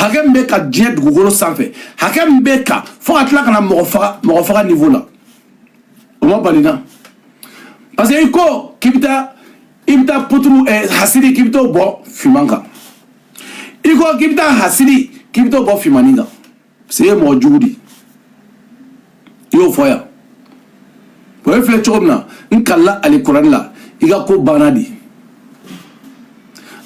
Hakɛ min bɛ ka diɲɛ dugukolo sanfɛ, hakɛ min bɛ ka fo ka tila ka na mɔgɔ faga niveau la, o ma bali na, parce que i ko k'i bɛ taa, i bɛ taa puturu hasidi, k'i bɛ t'o bɔ finman kan. I ko k'i bɛ taa hasidi, k'i bɛ t'o bɔ finmanin kan, parce que e ye mɔgɔ jugu de ye. I y'o fɔ yan. O ye filɛ cogo min na, n kalila alikurani la, i ka ko banna de.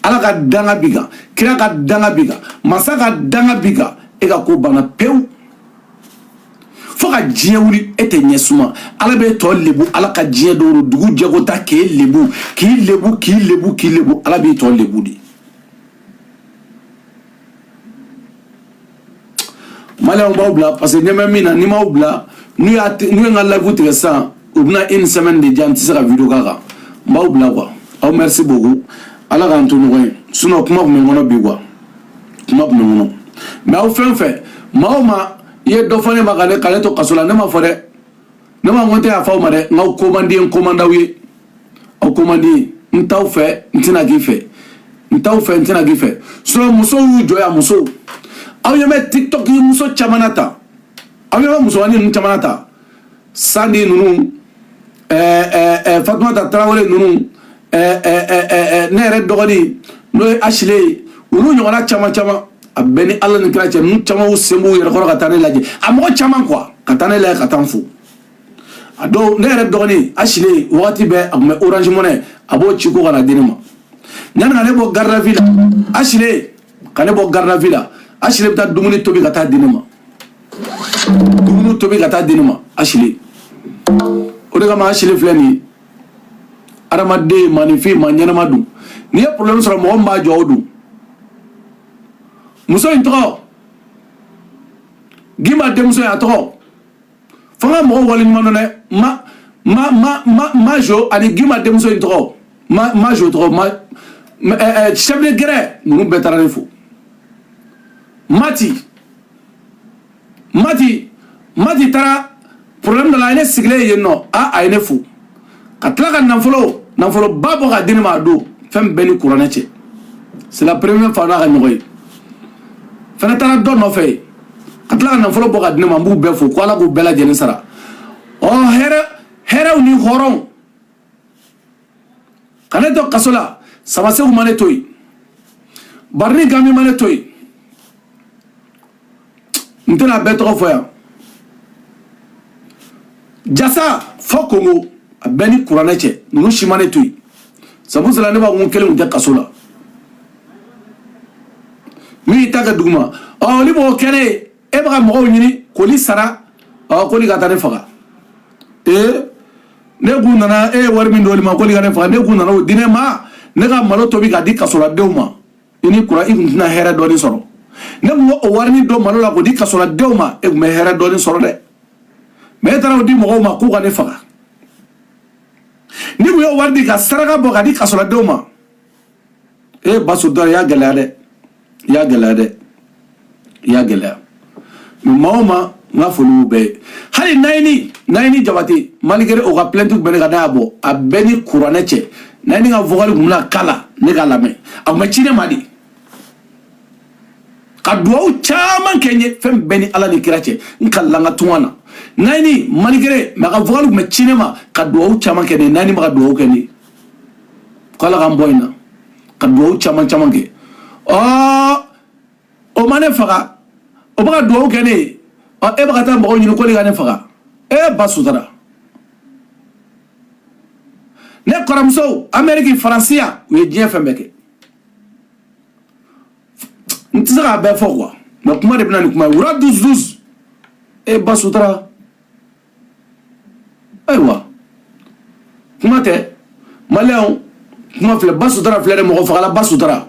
Ala ka danga b'i kan, kira ka danga b'i kan, masa ka danga b'i kan, e ka ko banna pewu. Fo ka diɲɛ wuli, e tɛ ɲɛ suma. Ala bɛ tɔ lebu. Ala ka diɲɛ don o dugu jɛko ta k'e lebu, k'i lebu, k'i lebu, k'i lebu. Ala b'i tɔ lebu de. Maliyɛnw b'aw bila, parce que ɲɛ bɛ min na, ni m'aw bila, n'u y'a n'u ye n ka live tigɛ sisan, u bɛna une semaine de diyan, n tɛ se ka vidéo k'a kan. N b'aw bila quoi. Aw merci beaucoup. Ala k'an to ɲɔgɔn ye. Sinon kuma tun bɛ n kɔnɔ bi quoi, kuma tun bɛ n kɔnɔ. Mais aw fɛn fɛn, maa o maa i ye dɔ fɔ ne ma ka ne to kaso la, ne ma fɔ dɛ, ne ma ko n tɛ yafa aw ma dɛ. N k'aw ko man di n ye, n ko man d'aw ye, aw ko man di n ye. N t'aw fɛ, n tɛna k'i fɛ. N t'aw fɛ, n tɛna k'i fɛ. Sinon musow y'u jɔ yan, musow. Aw ɲɛ bɛ TikTok muso caman na tan, aw ɲɛ bɛ musomanin ninnu caman na tan, Sandi ninnu, Fatumata Tarawele ninnu, ne yɛrɛ dɔgɔnin n'o ye Asile ye, olu ɲɔgɔnna caman caman. A bɛɛ ni Ala ni kira cɛ, ninnu caman y'u sen b'u yɛrɛ kɔrɔ ka taa ne lajɛ, a mɔgɔ caman quoi, ka taa ne lajɛ, ka taa n fo. A dɔw, ne yɛrɛ dɔgɔnin Asile, wagati bɛɛ a tun bɛ Orange Money, a b'o ci ko ka na di ne ma. Yanni ka ne bɔ garde à vue la, Asile ka ne bɔ garde à vue la, Asile bɛ taa dumuni tobi ka taa di ne ma, dumuni tobi ka taa di ne ma, Asile. O de kama Asile filɛ nin ye, adamaden maaninfin, maa ɲɛnama dun, n'i ye problème sɔrɔ, mɔgɔ min b'a jɔ, o dun. Muso in tɔgɔ Gimba denmuso ye, a tɔgɔ fo n ka mɔgɔw waleɲuman dɔn dɛ. Ma ma ma ma Majo ani Gimba denmuso in tɔgɔ, ma Majo tɔgɔ ma chef de guerre ninnu bɛɛ taara ne fo. Mati Mati Mati taara problème dɔ la, a ye ne sigilen yen nɔ, a ye ne fo ka tila ka nafoloba bɔ ka di ne ma. A don fɛn bɛɛ ni kuranɛ cɛ, c'est la première fois n'a ka ɲɔgɔn ye. Fɛnɛ taara dɔ nɔfɛ yen ka tila ka nafolo bɔ ka di ne ma. N b'u bɛɛ fo, ko Ala k'u bɛɛ lajɛlen sara. Ɔ hɛrɛ hɛrɛw ni hɔrɔnw ka ne to kaso la, Samasegu ma ne to yen, Barini Gami ma ne to yen, n tɛna bɛɛ tɔgɔ fɔ yan. Jasa fɔ Kongo, a bɛɛ ni kuranɛ cɛ, ninnu si ma ne to yen. Sabu sera ne b'a ko n kelen tun tɛ kaso la, min y'i ta kɛ duguma. Ɔ ni mɔgɔ kɛnɛ ye, e bɛ ka mɔgɔw ɲini k'olu sara, ɔ k'olu ka taa ne faga. Ee, ne k'u nana, e ye wari min d'olu ma k'olu ka ne faga, ne k'u nana o di ne ma, ne ka malo tobi k'a di kasoladenw ma. I ni kuran, i tun tɛna hɛrɛ dɔɔni sɔrɔ. Ne tun o warini dɔ malo la k'o di kasoladenw ma, e tun bɛ hɛrɛ dɔɔni sɔrɔ dɛ. Mais e taara o di mɔgɔw ma k'u ka ne faga. Ni kun y'o wari di ka saraka bɔ ka di kasoladenw ma, e baso dɔ, i y'a gɛlɛya dɛ, i y'a gɛlɛya dɛ, i y'a gɛlɛya. Mais maa o maa, n ka foli b'u bɛɛ ye. Hali Nayini Jabate, malgré o ka plainte bɛ ne ka, ne y'a bɔ, a bɛɛ ni kuranɛ cɛ. Nayini ka vocal tun bɛna k'a la, ne k'a lamɛn, a tun bɛ ci ne ma de ka duwawu caman kɛ n ye. Fɛn bɛɛ ni Ala ni kira cɛ, n kalila n ka tunga na. Nayini, malgré, mais a ka vocal tun bɛ ci ne ma ka duwawu caman kɛ ne ye. Nayini ma ka duwawu kɛ ne ye ko Ala k'an bɔ in na, ka duwawu caman caman kɛ. Ɔ o ma ne faga, o bɛ ka duwawu kɛ ne ye. Ɔ e bɛ ka taa mɔgɔw ɲini k'olu ka ne faga. E ba sutara, ne kɔrɔmusow Amérique, Faransi yan, u ye diɲɛ fɛn bɛɛ kɛ. N tɛ se k'a bɛɛ fɔ quoi, mais kuma de bɛ na ni kuma ye. Wura 12 12, e ba sutara. Ayiwa, kuma tɛ, maliyɛnw, kuma filɛ. Ba sutara filɛ dɛ, mɔgɔ fagala ba sutara,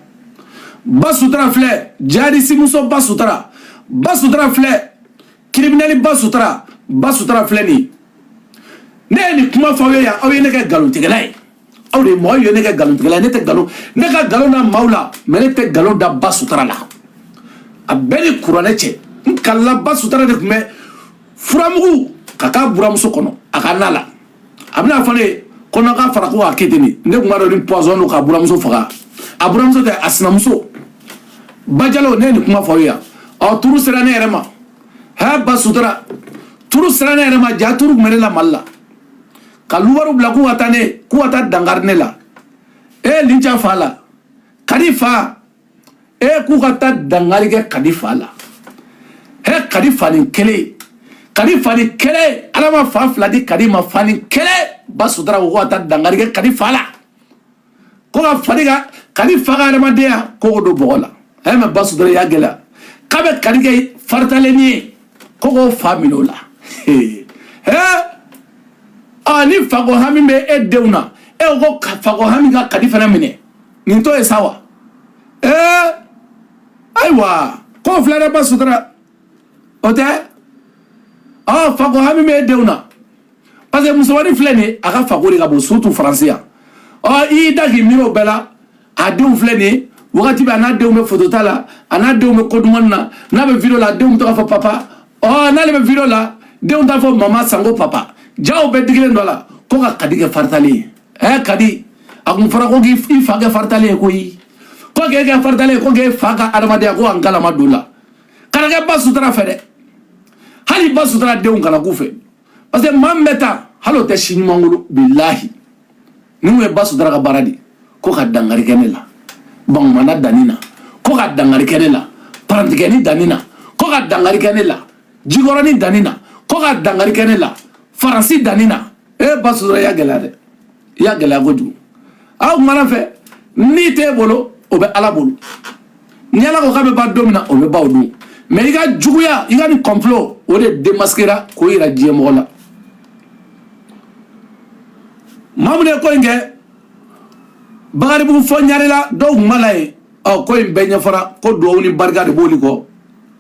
ba sutara filɛ, jihadisimuso ba sutara, ba sutara filɛ, criminel ba sutara, ba sutara filɛ nin ye. Ne ye nin kuma fɔ aw ye yan, aw ye ne kɛ nkalontigɛla ye. Aw de mɔgɔ ye ne kɛ nkalontigɛla ye. Ne tɛ nkalon, ne ka nkalon da maaw la, mais ne tɛ nkalon da ba sutara la. A bɛɛ ni kuranɛ cɛ, n kalila ba sutara de tun bɛ furamugu ka k'a buramuso kɔnɔ a ka na la. A bɛna fɔ ne ye ko n'a ka fara ko k'a kɛ ten de. Ne tun b'a dɔn ni poison don k'a buramuso faga. A buramuso tɛ, a sinamuso. Bajalo, ne ye nin kuma fɔ aw ye yan. Ɔ, turu sera ne yɛrɛ ma. Hɛ, ba sutura, turu sera ne yɛrɛ ma. Ja turu tun bɛ ne la Mali la, ka luwaru bila k'u ka taa ne, k'u ka taa dankari ne la. E linca fa la, Kadi fa, e k'u ka taa dankari kɛ Kadi fa la. He, Kadi fa ni kelen, Kadi fa ni kelen, Ala ma fa fila di Kadi ma, fa ni kelen. Ba sutura ko ka taa dankari kɛ Kadi fa la, ko ka fari ka Kadi fa ka adamadenya ko k'o don bɔgɔ la. Ɛ, mɛ ba sutura y'a gɛlɛya k'a bɛ Kadi kɛ faritalenni ye, ko k'o fa minɛ o la. He, ɔ, ni fako hami bɛ e denw na, e ko fako hami ka Kadi fana minɛ, nin t'o ye sa wa? Ee, ayiwa, k'o filɛ dɛ, ba sutura, o tɛ. Ɔ, fako hami bɛ e denw na, parce que musomanin filɛ nin ye, a ka fako de ka bon, surtout faransi yan. Ɔ, i y'i da k'i miiri o bɛɛ la. A denw filɛ nin ye, wagati bɛɛ a n'a denw bɛ foto ta la, a n'a denw bɛ ko duman na. N'a bɛ video la, a denw bɛ to k'a fɔ papa. Ɔ, n'ale bɛ video la, denw t'a fɔ mama sanko papa. Jaw bɛɛ digilen dɔ la ko ka Kadi kɛ faritalen ye. Ɛ, Kadi, a kun fɔra ko k'i fa kɛ faritalen ye koyi, ko k'e kɛ faritalen ye, ko k'e fa ka adamadenya ko ka nkalama don la. Kana kɛ ba sutura fɛ dɛ, hali ba sutura denw kana k'u fɛ, parce que maa min bɛ taa, hali o tɛ si ɲuman bolo. Bilahi, ni mun ye ba sutura ka baara de, ko ka dankari kɛ ne la bangumana danni na, ko ka dankari kɛ ne la parantikɛni danni na, ko ka dankari kɛ ne la jikɔrɔni danni na, ko ka dankari kɛ ne la faransi danni na. E ba sutura, i y'a gɛlɛya dɛ, i y'a gɛlɛya kojugu. Aw kumana fɛ, n'i t'e bolo, o bɛ Ala bolo. Ni Ala ko k'a bɛ ban don min na, o bɛ ban o don. Mais i ka juguya, i ka nin complot, o de démasquera k'o yira diɲɛ mɔgɔ la. Maa minnu ye ko in kɛ Bakaribugu fɔ Ɲarela, dɔw tun b'a la yen. Ɔ, ko in bɛɛ ɲɛfɔra, ko duwawu ni barika de b'olu kɔ.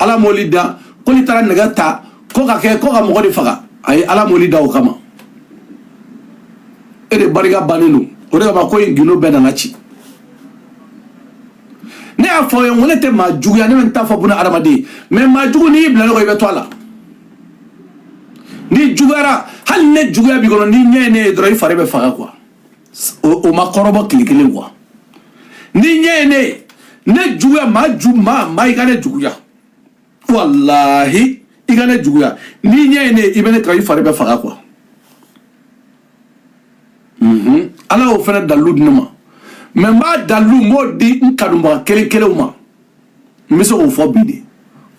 Ala m'olu dan k'olu taara nɛgɛ ta ko ka kɛ ko ka mɔgɔ de faga. Ayi, Ala m'olu da o kama. E de barika bannen don, o de kama ko in gindo bɛɛ nana ci. Ne y'a fɔ aw ye n ko ne tɛ maa juguya, ne bɛ n ta fɔ buna adamaden. Mais maa jugu, n'i y'i bila ne kɔ, i bɛ to a la. N'i juguyara, hali ne juguya b'i kɔnɔ, n'i ɲɛ ye ne ye dɔrɔn, i fari bɛ faga quoi. O ma kɔrɔbɔ tile kelen quoi. N'i ɲɛ ye ne ye, ne juguya, maa ju maa maa, i ka ne juguya, walahi, i ka ne juguya, n'i ɲɛ ye ne ye, i bɛ ne kan, i fari bɛ faga quoi. Ala y'o fana dalilu di ne ma, mais n b'a dalilu, n b'o di n kanubaga kelen kelenw ma. N bɛ se k'o fɔ bi de.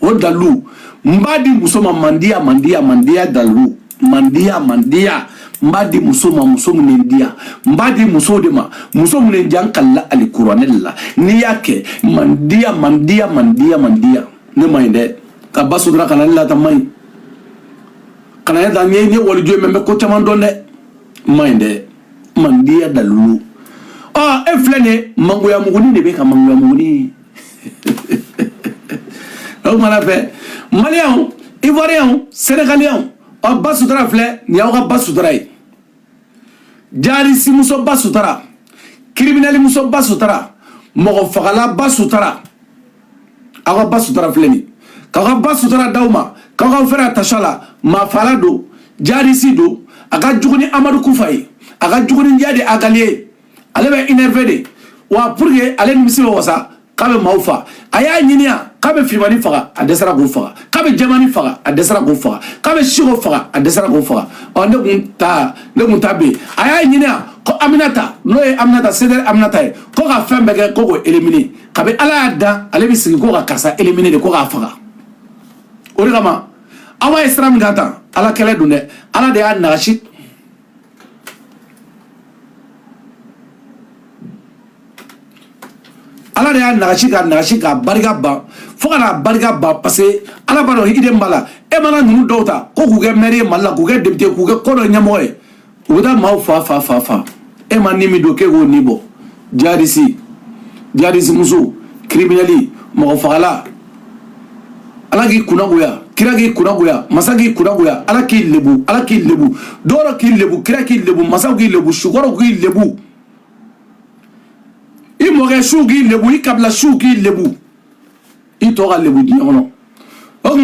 O dalilu, n b'a di muso ma, mandiya, mandiya, mandiya dalilu, mandiya, mandiya, n b'a di muso ma, muso min ye n diya. N b'a di musow de ma, muso min ye n diya. N kalila alikuranɛ de la. N'i y'a kɛ, mandiya, mandiya, mandiya, mandiya, ne ma ɲi dɛ. Ka ba sutura kana ne lata ma ɲi, kana ne ta. N ye waliju ye, mais n bɛ ko caman dɔn dɛ. N ma ɲi dɛ, mandiya dalilu. Ɔ, e filɛ nin ye, mangoya muguni de bɛ ka mangoya muguni. O kumana fɛ, maliyɛnw, ivoiriyɛnw, sɛnɛgaliyɛnw, ɔ, ba sutura filɛ nin y'aw ka ba sutura ye. Jarisimuso ba sutura, kiriminɛlimuso ba sutura, mɔgɔ fagala ba sutura, aw ka ba sutura filɛ nin. K'aw ka ba sutura d'aw ma, k'aw ka fɛrɛ attention la. Maa fagala don, jarisi don, a ka jugu ni Amadu Kufa ye, a ka jugu ni Iyad Ag Ghali ye. Ale bɛ énervé de wa, pour que ale nimisi bɛ wasa, k'a bɛ maaw fa. A y'a ɲini yan k'a bɛ finmani faga, a dɛsɛra k'o faga. K'a bɛ jɛmani faga, a dɛsɛra k'o faga. K'a bɛ siko faga, a dɛsɛra k'o faga. Ɔ, ne kun ta bɛ yen. A y'a ɲini yan ko Aminata, n'o ye Aminata CDR Aminata ye, ko ka fɛn bɛɛ kɛ ko k'o éliminer. Kabi Ala y'a dan, ale bɛ sigi ko ka karisa éliminer de, ko k'a faga. O de kama aw b'a ye sira min kan tan, Ala kɛlɛ don dɛ. Ala de y'a nagasi. Ala de y'a nagasi, ka nagasi, k'a barika ban, fo ka n'a barika ban, parce que Ala b'a dɔn i den b'a la. E mana ninnu dɔw ta ko k'u kɛ maire ye Mali la, k'u kɛ député, k'u kɛ ko dɔ ɲɛmɔgɔ ye, u bɛ taa maaw fa fa fa fa. E ma ni min don k'e k'o ni bɔ. Jihadisi, jihadisi muso, criminel, mɔgɔ fagala, Ala k'i kunna goya, kira k'i kunna goya, masa k'i kunna goya, Ala k'i lebu, Ala k'i lebu, dɔwɛrɛ k'i lebu, kira k'i lebu, masaw k'i lebu, sukɔrɔw k'i lebu, i mɔkɛ siw k'i lebu, i kabila siw k'i lebu, i tɔ ka lebu diɲɛ kɔnɔ. O tuma